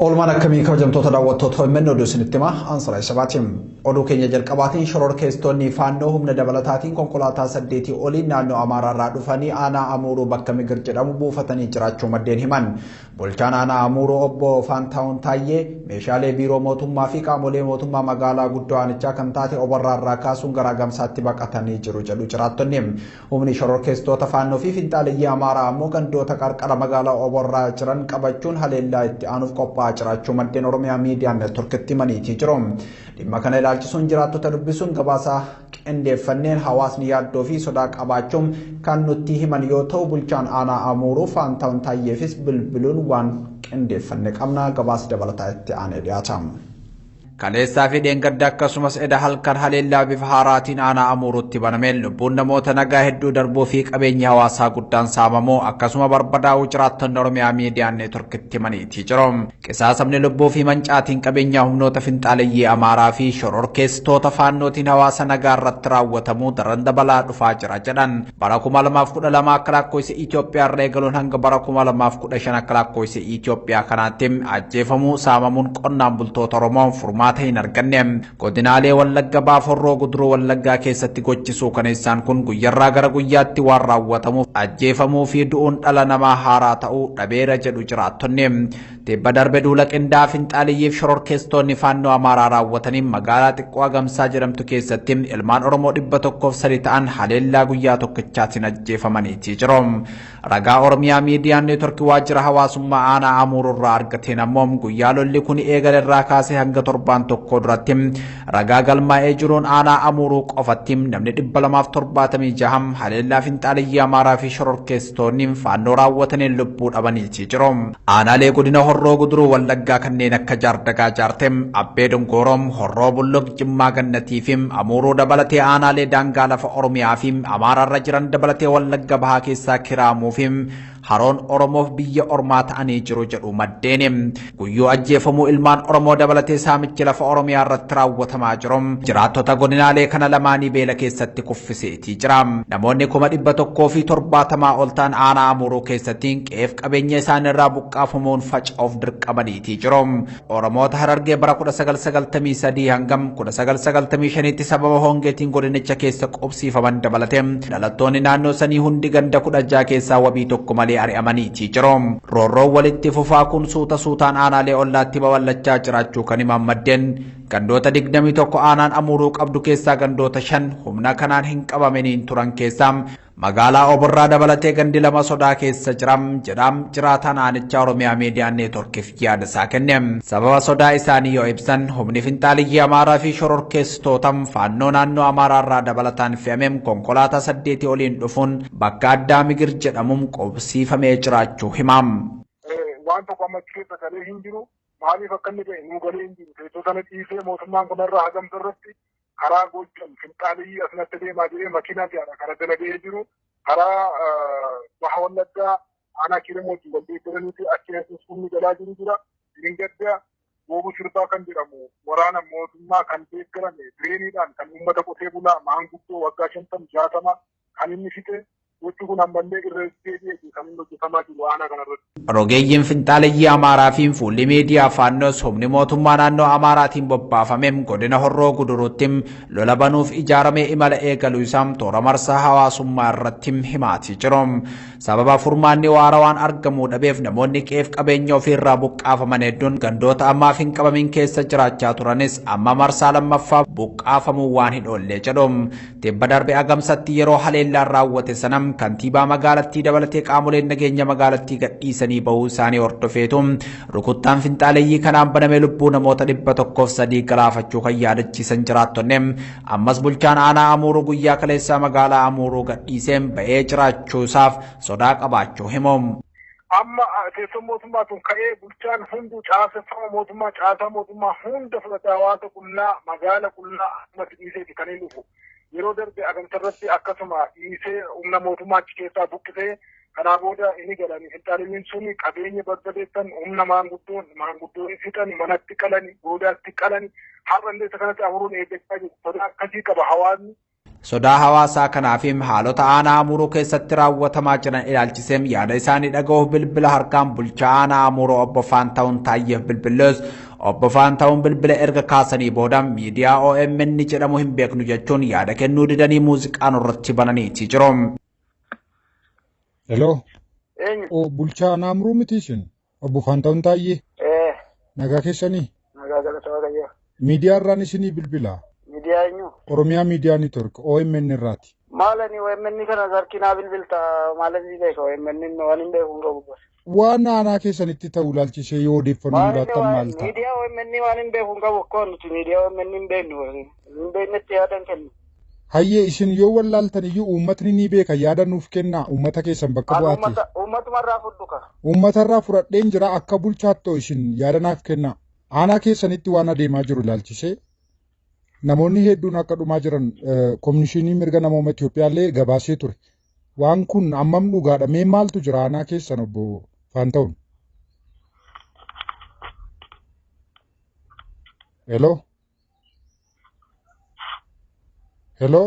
Oolmaan akkamii kabajamtoota daawwattoota OMN oduu isinitti himaa Ansaraa Sabaatiin. Oduu keenya jalqabaatiin shororkeessitoonni faannoo humna dabalataatiin konkolaataa 8 oliin naannoo Amaaraarraa dhufanii aanaa Amuuruu bakka Migir jedhamu buufatanii jiraachuu maddeen himan. Bulchaan aanaa Amuuruu obbo Faantaawun Taayyee meeshaalee biiroo mootummaa fi qaamolee mootummaa magaalaa guddoo aanichaa kan taate Obarraarraa kaasuun gara Gamsaatti baqatanii jiru jedhu jiraattonni. Humni shororkeessitoota faannoo fi finxaaleyyii Amaaraa ammoo gandoota qarqara magaalaa Oborraa jiran qabachuun haleellaa itti aanuuf qophaa'aa jiraachuu maddeen Oromiyaa Miidiyaa Neetworkitti himaniitii jiru. Dhimma kana ilaalchisuun jiraattota dubbisuun gabaasa qindeeffanneen hawaasni yaaddoo fi sodaa qabaachuun kan nutti himan yoo ta'u bulchaan aanaa Amuuruu Faantaawun Taayyeefis bilbiluun waan qindeeffanne qabna gabaasa dabalataa itti aanee dhiyaata. Kaleessaa fi dheengadda akkasumas eda halkan haleellaa bifa haaraatiin aanaa Amuuruutti banameen lubbuun namoota nagaa hedduu darbuu fi qabeenyi hawaasaa guddaan saamamuu akkasuma barbadaa'uu jiraattonni Oromiyaa Miidiyaa Neetworkitti himaniitii jiru. Qisaasamni lubbuu fi mancaatiin qabeenyaa humnoota finxaaleyyii Amaaraa fi shororkeessitoota faannootiin hawaasa nagaa irratti raawwatamuu daran dabalaa dhufaa jira jedhan. Bara 2012 akka lakkoofsa Itoophiyaa irra eegaluun hanga bara 2015 akka lakkoofsa Itoophiyaa kanaatti ajjeefamuu saamamuun qonnaan bultoota Oromoo furmaata hin arganne. Godinaalee Wallagga Bahaa Horroo Guduruu Wallaggaa keessatti gochisuu kaneessaan kun guyyarraa gara guyyaatti waan raawwatamuuf ajjeefamuu fi du'uun dhala namaa haaraa ta'uu dhabeera jedhu jiraattonni. Tibba darbe duula qindaa'aa finxaaliyyiif shororkeessitoonni faannoo Amaaraa raawwatanii magaalaa xiqqoo Agamsaa jedhamtu keessatti ilmaan Oromoo 103 ta'an haleellaa guyyaa tokkichaatiin ajjeefamaniitii jiru. Ragaa Oromiyaa Miidiyaa Neetworkii waajjira hawaasummaa aanaa Amuururraa argateen ammoo guyyaa lolli kun eegale irraa kaasee hanga torbaan tokko duratti ragaa galmaa'ee jiruun aanaa Amuuruu qofatti namni 276 haleellaa finxaaliyyii Amaaraa fi shororkeessitoonni faannoo raawwataniin lubbuu dhabaniitii jiru. Aanaalee godina Horroo Guduruu Wallaggaa kanneen akka Jaardagaa Jaartem, Abbee Dongooroom, Horroo Bulluq, Jimmaa Gannatii fi Amuuruu dabalatee aanaalee daangaa lafa Oromiyaa fi Amaaraarra jiran dabalatee Wallagga Bahaa keessaa Kiraamuu fi Haroon Oromoof biyya ormaa ta'anii jiru jedhu maddeen. Guyyuu ajjeefamuu ilmaan Oromoo dabalatee saamichi lafa Oromiyaa irratti raawwatamaa jiru. Jiraattota godinaalee kana lamaanii beela keessatti kuffiseetii jira. Namoonni 170,000 ol ta'an aanaa Amuuruu keessatti qe'eef qabeenya isaaniirraa buqqaafamuun faca'uuf dirqamaniitii jiru. Oromoota Harargee bara 1993 hangam 1995tti sababa hongeetiin godinicha keessa qubsiifaman dabalatee dhalattoonni naannoo sanii hundi ganda 16 keessaa wabii tokko malee ari'amaniitii jiru. Roorroon walitti fufaa kun suuta suutaan aanaalee ollaatti babal'achaa jiraachuu kan himan maddeen gandoota 21 aanaan Amuuruu qabdu keessaa gandoota 5 humna kanaan hin qabaminiin turan keessaa magaalaa Oborraa dabalatee gandi 2 sodaa keessa jira jedhaam jiraataan aanichaa Oromiyaa Miidiyaa Neetworkiif yaada isaa kenne. Sababa sodaa isaanii yoo ibsan humni finxaaliyyii Amaaraa fi shororkeessitoota faannoo naannoo Amaaraa irraa dabalataan fe'ame konkolaataa 8 oliin dhufuun bakka addaa Migir jedhamuun qubsiifamee jiraachuu himaam. Waan tokko amma keessa galee hin jiru. Maaliif akka inni ta'e nuu galee hin jiru. Teessoo sana dhiisee mootummaan kanarraa hagamsa irratti karaa Goojjam finxaaliyyii asinatti deemaa jiree makiinaa fe'aadha karaa dalagee jiru. Karaa Baha Wallaggaa aanaa Kiiramoo wal deeggaraniiti achi keessas humni galaa jiru jira. Dheengadda Goobu Sirbaa kan jedhamu waraana mootummaa kan deeggarame bireeniidhaan kan uummata qotee bulaa maanguddoo waggaa 50 60 kan inni fixe gochi kun ammallee irra deebi'ee kan inni hojjetamaa jiru aanaa kanarratti. Rogeeyyiin finxaaleyyii Amaaraa fi fuulli miidiyaa Faannoos humni mootummaa naannoo Amaaraatiin bobbaafame godina Horroo Guduruutti lola banuuf ijaaramee imala eegaluu isaa toora marsaa hawaasummaa irratti himaatii jiru. Sababa furmaanni waarawaan argamuu dhabeef namoonni qe'eef qabeenya ofiirraa buqqaafaman hedduun gandoota ammaaf hin qabamin keessa jiraachaa turanis amma marsaa lammaffaa buqqaafamuu waan hin oolle jedhu. Tibba darbe Agamsatti yeroo haleellaan raawwate sana kantiibaa magaalattii dabalatee qaamoleen nageenya magaalattii gadhiisanii bahuu isaanii hordofeetu rukuttaan finxaaleyyii kanaan baname lubbuu namoota 103 galaafachuu kan yaadachiisan jiraattonni ammas bulchaan aanaa Amuuruu guyyaa kaleessaa magaalaa Amuuruu gadhiisee ba'ee jiraachuusaaf sodaa qabaachuu himu. Amma teessoon mootummaa tun ka'ee bulchaan hunduu caaseffama mootummaa caasaa mootummaa hunda fudhatee hawaasa qullaa magaala qullaa ammatti dhiiseeti kan inni dhufu. Yeroo darbe Agamsa irratti akkasuma dhiisee humna mootummaa achi keessaa buqqisee kanaa booda inni galanii finxaaliyyiin sun qabeenya barbadeessan humna maanguddoon fixan manatti qalani goodaatti qalani har'a illee isa kanatti Amuruun eeggachaa jiru. Sodaa akkasii qaba hawaasni. Sodaa hawaasaa kanaa fi haalota aanaa Amuuruu keessatti raawwatamaa jiran ilaalchisee yaada isaanii dhaga'uuf bilbila harkaan bulchaa aanaa Amuuruu obbo Faantahuun Taayyeef bilbilees obbo Faantahuun bilbila erga kaasanii booda miidiyaa OMN jedhamu hin beeknu jechuun yaada kennuu didanii muuziqaa nurratti bananiiti jiru. Hello. Eenyu? O bulchaa aanaa Amuuruu miti isin? Obbo Faantahuun Taayyee. Ee, Nagaa keessanii? Nagaa galata Waaqayyoo. Miidiyaa irraan isinii bilbila. Miidiyaa eenyu? Oromiyaa Miidiyaa Network OMN irraati. Maal ani OMN kana sarkinaa bilbilta, maal ani beeka OMN, waan hin beeku hin qabu. Waan aanaa keessanitti ta'u ilaalchisee yoo odeeffannoo Waan inni laattan maal ta'a? Miidiyaa OMN waan hin beeku hin qabu, akkoo nuti miidiyaa OMN hin beeknu, hin beeknetti yaada hin kennu. Hayyee, isin yoo wallaaltan iyyuu uummatni ni beeka, yaada nuuf kennaa, uummata keessan bakka Ani bu'aati. Uummatumarraa fudhu ka. Uummatarraa fudhadheen jira, akka bulchaattoo isin yaada naaf kennaa. Aanaa keessanitti waan adeemaa jiru ilaalchisee namoonni hedduun akka dhumaa jiran Komishinii Mirga Namooma Itiyoophiyaallee gabaasee ture. Waan kun hammam dhugaadha? Mee maaltu jira aanaa keessan, obbo Faanta'uun? Hello? Hello?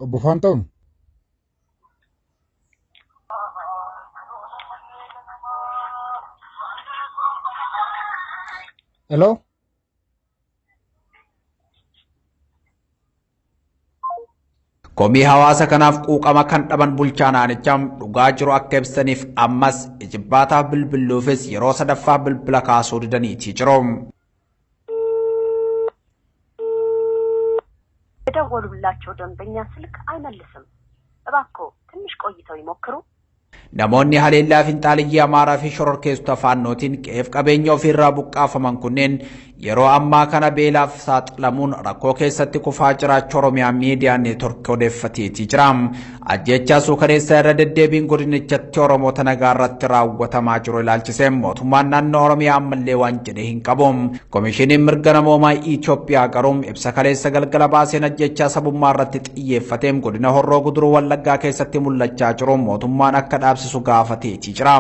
Obbo Faanta'uun? Hello? Komii hawaasa kanaaf quuqama kan dhaban bulchaa aanichaa dhugaa jiru akka ibsaniif ammas ijibbaataaf bilbiluufis yeroo sadaffaa bilbila kaasuu didaniitii jiru. የደወሉላቸው ደንበኛ ስልክ አይመልስም። እባክዎ ትንሽ ቆይተው ይሞክሩ። Namoonni haleellaa finxaaliyyii Amaaraa fi shororkeessota faannootiin qe'eef qabeenya ofiirraa buqqaafaman kunneen yeroo ammaa kana beelaaf saaxilamuun rakkoo keessatti kufaa jiraachuu Oromiyaa Miidiyaa Neetwork odeeffateetii jira. Ajjechaa suukaneessa irra deddeebiin godinichatti Oromoota nagaa irratti raawwatamaa jiru ilaalchisee mootummaan naannoo Oromiyaa ammallee waan jedhe hin qabu. Komishiniin Mirga Namoomaa Itoophiyaa garuu ibsa kaleessa galgala baaseen ajjechaa sabummaa irratti xiyyeeffatee godina Horroo Guduruu Wallaggaa keessatti mul'achaa jiru mootummaan akka dhaabsisu gaafateetii jira.